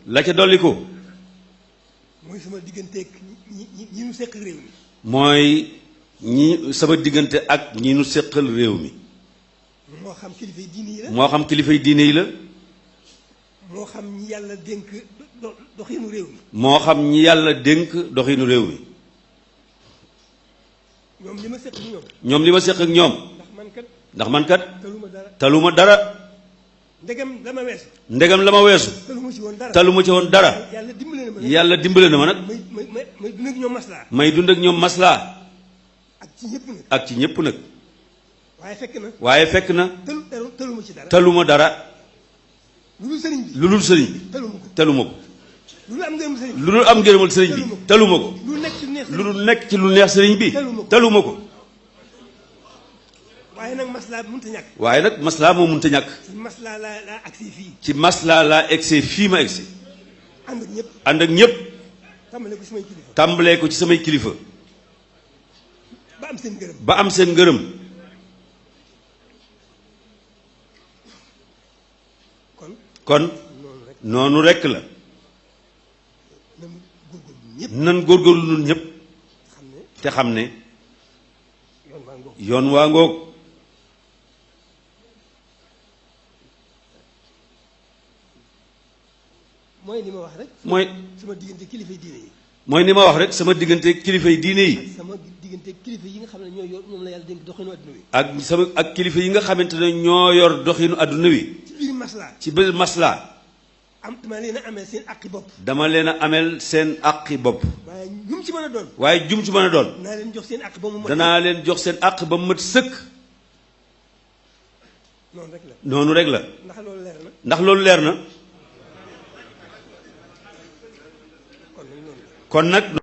la ca dolliku mooy sama digganteeg ñi nu seq réew mi. mooy sama diggante ak ñi nu seqal réew mi. moo xam kilifay diine yi la. moo xam kilifay diine yi la. moo xam ñi yàlla dénk doxinu réew mi. moo xam ñi yàlla dénk doxinu réew mi. ñoom li ma seq ak ñoom. ñoom li ma seq ak ñoom. ndax man kat. taluma dara. ndegam la ma weesu. ndegam la ma weesu. taluma ci woon dara. yàlla dimbale na ma nag. may dund ak ñoom maslaa. may dund ak ñoom maslaa. ak ci ñëpp nag. ak ci ñëpp nag. waaye fekk na. taluma ci dara. taluma dara. lu dul sëriñ bi. lu dul sëriñ bi. taluma ko. lu dul am ngërëmal sëriñ bi. taluma ko. lu dul nekk ci lu neex sëriñ bi. taluma ko. waaye nag maslaa mënut a ñàkk. waaye nag maslaa moo mënut a ñàkk. ci maslaa laa agsi fii. ci maslaa laa egsee fii ma egsi. ànd ak ñëpp. ànd ak ñëpp. tàmbalee ko ci samay kilifa. tàmbalee ko ci samay kilifa. ba am seen ngërëm. ba am seen ngërëm. kon noonu rekk la. nan góorgóorlu nun ñëpp. te xam ne yoon waa ngoog. mooy li ma wax rek. mooy sama diggante kilifay diine yi. mooy ni ma wax rek sama diggante kilifay diine yi. sama diggante kilifa yi nga xam ne ñoo yor ñoom la yàlla dénk doxinu adduna wi. ak kilifa yi nga xamante ne ñoo yor doxinu adduna wi. ci biir maslaa. ci biir maslaa. dama leen a ameel seen aqi bopp. dama leen a ameel seen aqi bopp. waaye jum ci mën a doon. waaye jum ci mën a doon. danaa leen jox seen aq ba mu mat. danaa leen jox seen aq ba mu mat sëkk. noonu rek la. noonu rek la. ndax loolu leer na. ndax loolu leer na. kon nag.